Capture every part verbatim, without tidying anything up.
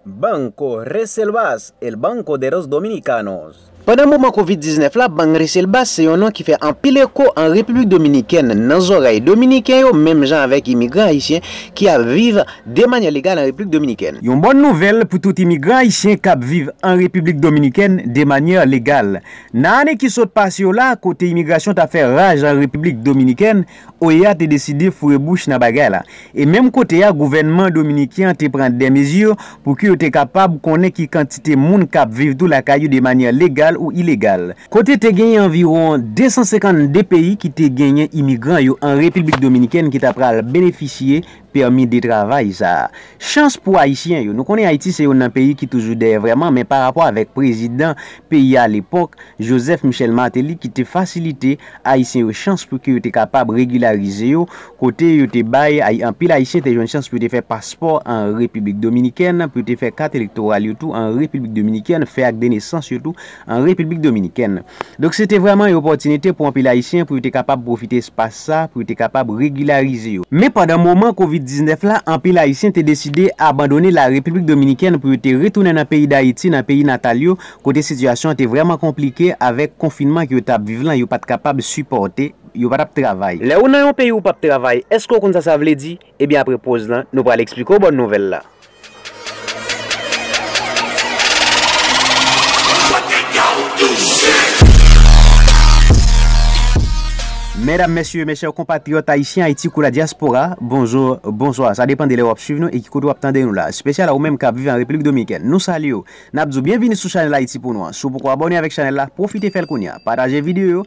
Banco Reservas, el Banco de los Dominicanos. Pandan moman kovid diznèf la, Bank Reselbas se yon non ki fè anpil eko an Repiblik Dominikèn, nan zòrèy Dominiken yo, menm jan avèk imigran ayisyen ki ap viv de manyè legal an Repiblik Dominikèn. Yon bòn nouvèl pou tout imigran ayisyen k ap viv an Repiblik Dominikèn de manyè legal. Nan ane ki sot pase yo la, kote imigrasyon t ap fè raj an Repiblik Dominikèn, O E A te deside foure bouch nan bagay la. E menm kote a, gouvènman dominiken an te pran de mezi pou ke yo te kapab konnen ki kantite moun k ap viv tou lakay yo de manyè legal ou ilegal. Kote te genyen anviwon de san senkannde peyi ki te genyen imigran yo an Repiblik Dominikèn ki ta pral benefisye pèmi de travay sa a. Chans pou Ayisyen yo. Nou konnen Ayiti se youn nan peyi ki toujou dèyè vrèman, men pa rapò avèk prezidan peyi a alepòk, Joseph Michel Martelly, ki te fasilite Ayisyen yo chans pou ke yo te kapab regilarize yo, kote yo te bay ay-, anpil Ayisyen te jwenn chans pou yo te fè paspò an Repiblik Dominikèn, pou yo te fè kat elektoral yo tou an Repiblik Dominikèn, fè ak de nesans yo tou an Repiblik Dominikèn. Donk, se te vrèman yon opòtinite pou anpil Ayisyen pou yo te kapab pwofite espas sa, pou yo te kapab regilarize yo. Men pandan moman kovid diznèf la, anpil Ayisyen te deside abandone la Repiblik Dominikèn pou yo te retounen nan peyi Dayiti, nan peyi natal yo, kote sitiyasyon an te vrèman konplike avèk konfinman ke yo t ap viv lan, yo pa t kapab sipòte, yo pa t ap travay. Lè ou nan yon peyi ou p ap travay, èske w konn sa sa vle di? Ebyen, apre poz lan, nou pral eksplike w bòn nouvèl la. Medam, mesye, mes chers compatriotes haïtiens, Haïti kou la diaspora, bonjou, bonswa. Sa depann de lè w ap swiv nou e ki kote w ap tande nou la. Espesyal a ou menm k ap viv an Repiblik Dominikèn. Nou salye w. N ap di w byenvini sou chanèl Ayiti pou nou an. Si w poko abòne avèk chanèl la, pwofite fè l kounye a. Pataje videyo yo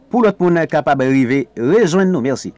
pou lòt moun kapab rive rejwenn nou. Mèsi.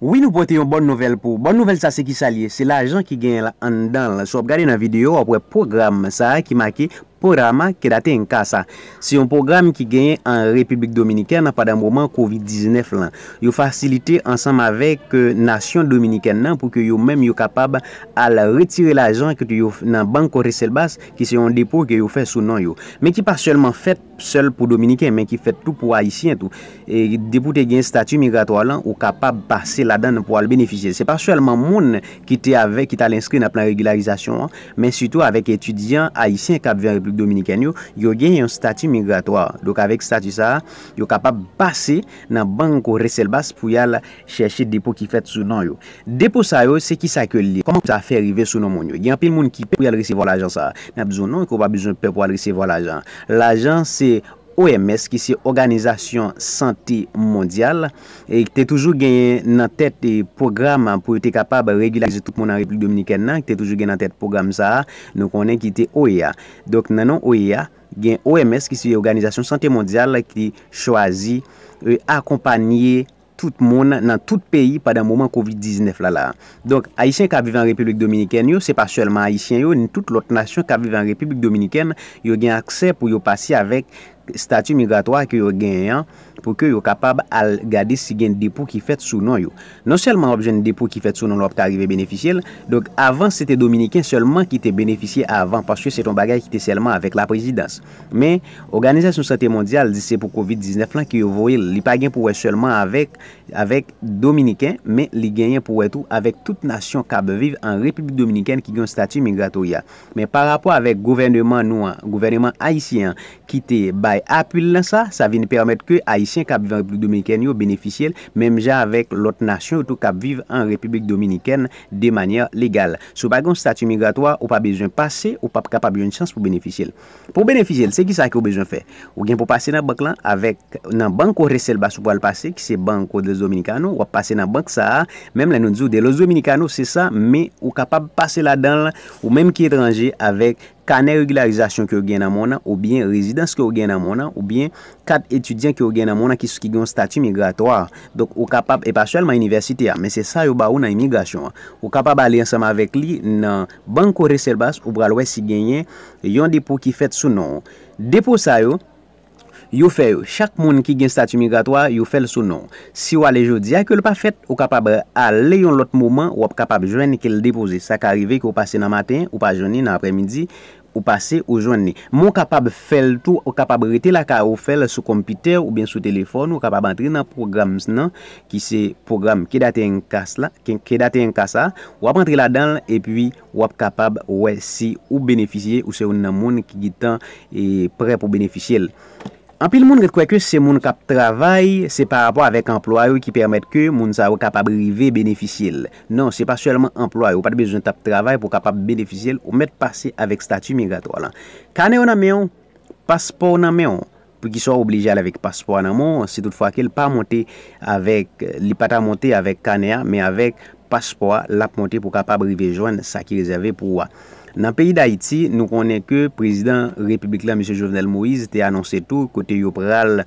Wi, nou pote yon bòn nouvèl pou ou. Bòn nouvèl sa se ki sa l ye? Se lajan ki genyen la anndan l. Si w ap gade nan videyo a, w ap wè pwogram sa a ki make Programa Quédate en Casa. Se yon pwogram ki genyen an Repiblik Dominikèn pandan moman kovid diznèf lan. Yo fasilite ansanm avèk, e, nasyon dominikèn nan pou ke yo menm yo kapab al retire lajan ke yo nan Banco Reservas, ki se yon depo ke yo fè sou non yo. Men ki pa sèlman fèt sèl pou Dominiken, men ki fèt tou pou Ayisyen tou. E depi w te gen estati migratwa lan, ou kapab pase ladan l pou al benefisye l. Se pa sèlman moun ki te avèk, ki t al enskri nan plan regilarizasyon an, men sitou avèk etidyan ayisyen k ap viv an Repiblik Dominikèn yo, yo gen yon estati migratwa. Donk, avèk estati sa a, yo kapab pase nan Banco Reservas pou y al chèche depo ki fèt sou non yo. Depo sa yo, se ki sa ke l ye? Kòman sa fè rive sou non moun yo? Gen anpil moun ki pè pou y al resevwa lajan sa a. N ap di w non, ke w pa bezwen pè pou al resevwa lajan. Lajan, se O M S, ki se Òganizasyon Sante Mondyal, e ki te toujou genyen nan tèt, e, pwogram pou yo te kapab regilarize tout moun an Repiblik Dominikèn nan, ki te toujou gen nan tèt pwogram sa a, nou konnen ki te O E A. Donk, nan non O E A, gen O M S, ki se Òganizasyon Sante Mondyal, ki chwazi, e, akonpanye tout moun nan tout peyi pandan moman kovid diznèf la la. Donk, Ayisyen k ap viv an Repiblik Dominikèn yo, se pa sèlman Ayisyen yo, ni tout lòt nasyon k ap viv an Repiblik Dominikèn, yo gen aksè pou yo pase avèk estati migratwa ke yo genyen an, pou ke yo kapab al gade si gen depo ki fèt sou non yo. Non sèlman w ap jwenn depo ki fèt sou non w ap ka rive benefisye l, donk avan se te Dominiken sèlman ki te benefisye avan, paske se te yon bagay ki te sèlman avèk laprezidans. Men, Òganizasyon Sante Mondyal di se pou kovid diznèf lan ke yo voye l. Li pa gen pou wè sèlman avèk, avèk Dominiken, men li genyen pou wè tou avèk tout nasyon k ap viv an Repiblik Dominikèn ki gen yon estati migratorya. Men pa rapò avèk gouvèneman nou an, gouvèneman ayisyen an, ki te bay apui l nan sa, sa vin pèmèt ke Ayisyen k ap viv an Repiblik Dominikèn yo benefisye l, menm jan avèk lòt nasyon yo tou k ap viv an Repiblik Dominikèn de manyè legal. Si w pa gen yon estati migratwa, ou pa bezwen pase, ou p ap kapab jwenn chans pou benefisye l. Pou w benefisye l, se ki sa ke w bezwen fè? Ou gen pou pase nan bank lan avèk, nan Banco Reservas ou pral pase, ki se Banco de Dominicano, w ap pase nan bank sa a, menm lè nou di w de los Dominicano, se sa, men ou kapab pase ladan l, ou menm ki etranje, avèk kanè regilarizasyon ke w gen nan men w nan, oubyen rezidans ke w gen nan men w nan, oubyen kat etidyan ke w gen nan men w nan ki, ki gen yon estati migratwa. Donk, ou kapab, e pa sèlman inivèsite a, men se sa yo ba ou nan imigrasyon an. Ou kapab ale ansanm avèk li nan Banco Reservas, ou pral wè si genyen yon depo ki fèt sou non w. Depo sa yo, Yo fè yo. Chak moun ki gen stati migratwa, yo fè l sou non w. Si w ale jodi a ke l pa fèt, ou kapab ale yon lòt moman, w ap kapab jwenn ke l depoze. Sa ka rive ke w pase nan maten, ou pa jwenn li, nan aprèmidi, ou pase, ou jwenn li. Men w kapab fè l tou, ou kapab rete lakay ou fè l sou konpitè oubyen sou telefòn, ou kapab antre nan pwogram nan, ki se pwogram Quédate en Casa la, Quédate en Casa, w ap antre ladan l, epi w ap kapab wè si ou benefisye, ou se youn nan moun ki gentan, e, prè pou benefisye l. Anpil moun ret kwè ke se moun k ap travay, se pa rapò avèk anplwa yo ki pèmèt ke moun sa yo kapab rive benefisye l. Non, se pa sèlman anplwa yo, ou pa t bezwen t ap travay pou w kapab benefisye l, ou mèt pase avèk stati migratwa la. Kanè w nan men w, paspò w nan men w. Poukisa w oblije al avèk paspò a nan men w, si toutfwa ke l pa monte avèk, li pa ta monte avèk kanè a, men avèk paspò a, l ap monte pou w kapab rive jwenn sa ki rezève pou ou a. Nan peyi Dayiti, nou konnen ke prezidan repiblik la, mesye Jovenel Moïse, te anonse tou kote yo pral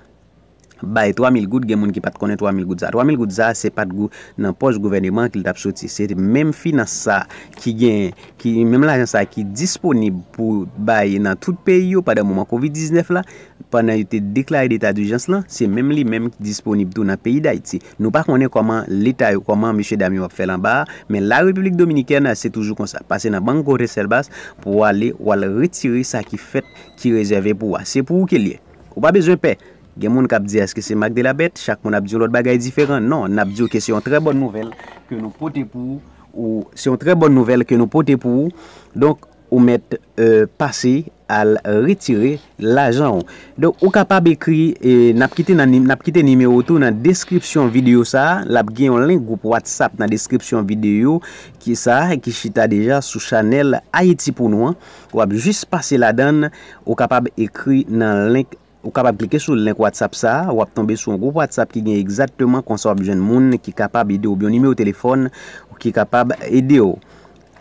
bay twa mil goud, gen moun ki pa t konnen twa mil goud sa. Twa mil goud sa, se pa t gou-, nan pòch gouvèneman ke l t ap soti. Se menm finans sa ki gen, ki, menm lajan sa ki disponib pou bay nan tout peyi yo pandan moman kovid diznèf la, pandan yo te deklare leta dijans lan, se menm li menm ki disponib tou nan peyi Dayiti. Nou pa konnen kòman leta yo, kòman mesye dam yo ap fè l anba a, men la Repiblik Dominikèn, se toujou konsa. Pase nan Banco Reservas pou w ale, w al retire sa ki fèt, ki rezève pou ou a. Se pou ou ke l ye. Ou pa bezwen pè. Gen moun k ap di, èske se mak de la bèt? Chak moun ap di yon lòt bagay diferan. Non, n ap di w ke se yon trè bòn nouvèl ke nou pote pou ou. Se yon trè bòn nouvèl ke nou pote pou ou. Donk, ou mèt, e, pase al retire lajan w. Donk, ou kapab ekri, e, n ap kite nan ni-, n ap kite nimewo tou nan deskripsyon videyo sa a. L ap gen yon link gwoup WhatsApp nan deskripsyon videyo ki sa a, ki chita deja sou chanèl Ayiti pou nou an. W ap jis pase ladan l, ou kapab ekri nan link, ou kapab klike sou link WhatsApp sa a, w ap tonbe sou yon gwoup WhatsApp ki gen egzakteman konsa w ap jwenn moun ki kapab ede w, oubyen yon nimewo telefòn ki kapab ede w.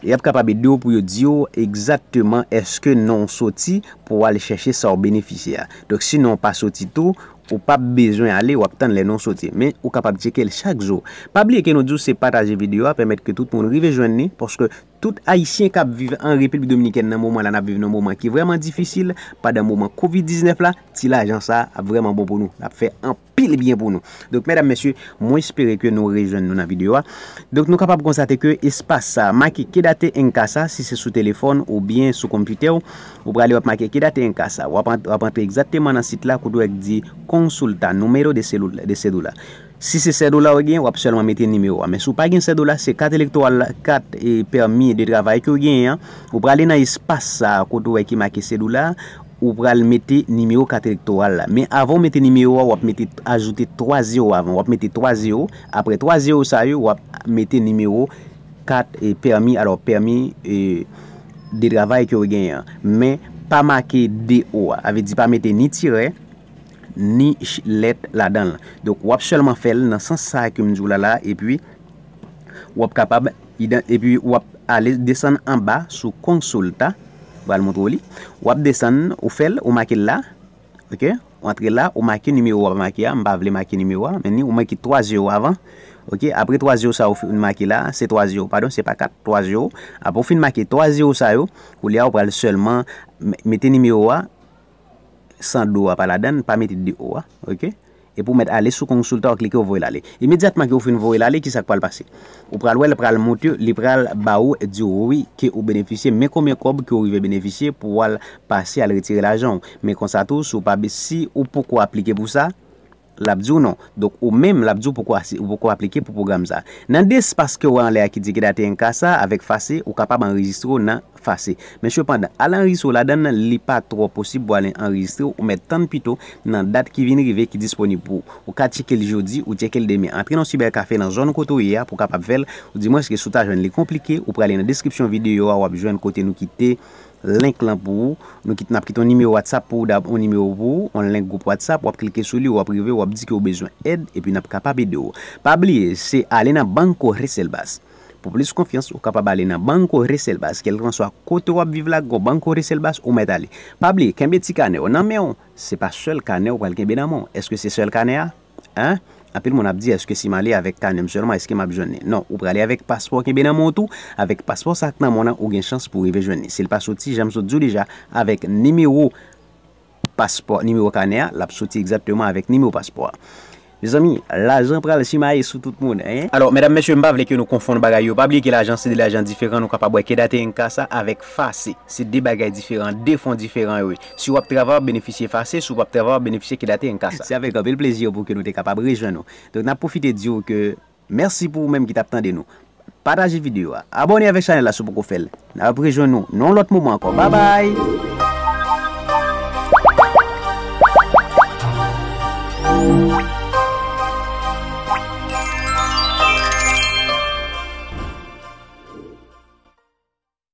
Y ap kapab ede w pou yo di w egzakteman èske non w soti pou w al chèche sa w benefisye a. Donk, si non w pa soti tou, ou p ap bezwen ale, w ap tann lè non w soti. Men, ou kapab tcheke l chak jou. Pa bliye ke nou di w se pataje videyo a, pèmèt ke tout moun rive jwenn li, paske tout Ayisyen k ap viv an Repiblik Dominikèn nan moman la, n ap viv nan moman ki vrèman difisil, pandan moman kovid diznèf la, ti lajan sa a ap vrèman bon pou nou. L ap fè anpil byen pou nou. Donk, medam, mesye, mwen espere ke nou rejwenn nou nan videyo a. Donk, nou kapab konstate ke espas sa a make Quédate en Casa, si se sou telefòn oubyen sou konpitè w, ou prale w ap make Quédate en Casa. W ap ant-, w ap antre egzakteman nan sit la, kote w wè k di Consulta, número de celul-, de cédula. Si se sèt dola w gen, w ap sèlman mete nimewo a. Men si w pa gen sèt dola, se kat elektoral la, kat, e, pèmi de travay ke w genyen an, ou prale nan espas sa a, kote w wè ki make sèt dola, ou pral mete nimewo kat elektoral la. Men avan w mete nimewo a, w ap mete, ajoute twa zewo avan. W ap mete twa zewo. Apre twa zewo sa yo, w ap mete nimewo kat, e, pèmi, alò, pèmi, e, de travay ke w genyen an. Men pa make D O a. A vle di pa mete ni tirè, ni ch-, lèt ladan l. Donk, w ap sèlman fè l nan sans sa a ke m di w la la, epi w ap kapab idan-, epi w ap ale desann anba sou Consulta. M pral montre w li. W ap desann, ou fè l, ou make l la. Oke? Ou antre la, ou make nimewo w ap make a. M pa vle make nimewo a, men ni ou make twa zewo avan. Oke? Apre twa zewo sa ou fin make la, se twa zewo, padon, se pa kat, twa zewo. Apre ou fin make twa zewo sa yo, koulye a ou pral sèlman m-, mete nimewo a, san do a pa ladan, pa mete de o a, oke? Epi w mèt ale sou Consulta, w klike, w voye l ale. Imedyatman ke w fin voye l ale, kisa k pral pase? Ou pral wè, l pral montre, li pral ba ou, di w wi, ke ou benefisye, men konbyen kòb ke w rive benefisye pou w al pase al retire lajan w. Men konsa tou, si w pa be-, si ou poko aplike pou sa, l ap di w non. Donk, ou menm, l ap di w poko asi-, ou poko aplike pou pwogram sa. Nan de espas ke w wè anlè a ki di Quédate en Casa avèk Face, ou kapab anrejistre w nan Face. Men sepandan, al anrejistre w ladan l, li pa twò posib pou w al anrejistre w, ou mèt tann pito nan dat ki vin rive ki disponib pou ou. Ou ka tcheke l jodi, ou tcheke l demen. Antre nan yon sibèkafe nan zòn kote w ye a pou w kapab fè l, oudimwens ke si w ta jwenn li konplike, ou prale nan deskripsyon videyo a, w ap jwenn kote nou kite link lan pou ou. Nou kit-, n ap kite yon nimewo WhatsApp pou ou, dab-, yon nimewo pou ou, yon link gwoup WhatsApp, w ap klike sou li, w ap rive, w ap di ke w bezwen èd, epi n ap kapab ede w. Pa bliye, se ale nan Banco Reservas. Pou plis konfyans, ou kapab ale nan Banco Reservas, kèlkanswa kote w ap viv la, gon Banco Reservas, ou mèt ale. Pa bliye, kenbe ti kanè w nan men w, se pa sèl kanè w pral kenbe nan men w. Èske se sèl kanè a? Hein? Anpil moun ap di, èske si m ale avèk kanè m sèlman, èske m ap jwenn li? Non, ou prale avèk paspò kenbe nan men w tou. Avèk paspò sa k nan men w nan, ou gen chans pou w rive jwenn li. Si l pa soti, jan m sot di w deja, avèk nimewo paspò, nimewo kanè a, l ap soti egzakteman avèk nimewo paspò a. Mezanmi, lajan pral simaye sou tout moun, en. Alò, medam, mesye, m pa vle ke nou konfonn bagay yo. Pa bliye ke lajan se de lajan diferan, nou kapab wè Quédaté Incasa avèk FACE. Se de bagay diferan, de fon diferan yo ye. Si w ap travay, w ap benefisye FACE, si w p ap travay, w ap benefisye Quédaté Incasa. Se avèk anpil plezi pou ke nou te kapab rejwenn ou. Donk, n ap pwofite di w ke mèsi pou ou menm ki t ap tande nou. Pataje videyo a. Abòne avèk chanèl la si w poko fè l. N ap rejwenn nou nan yon lòt moman ankò. Babay!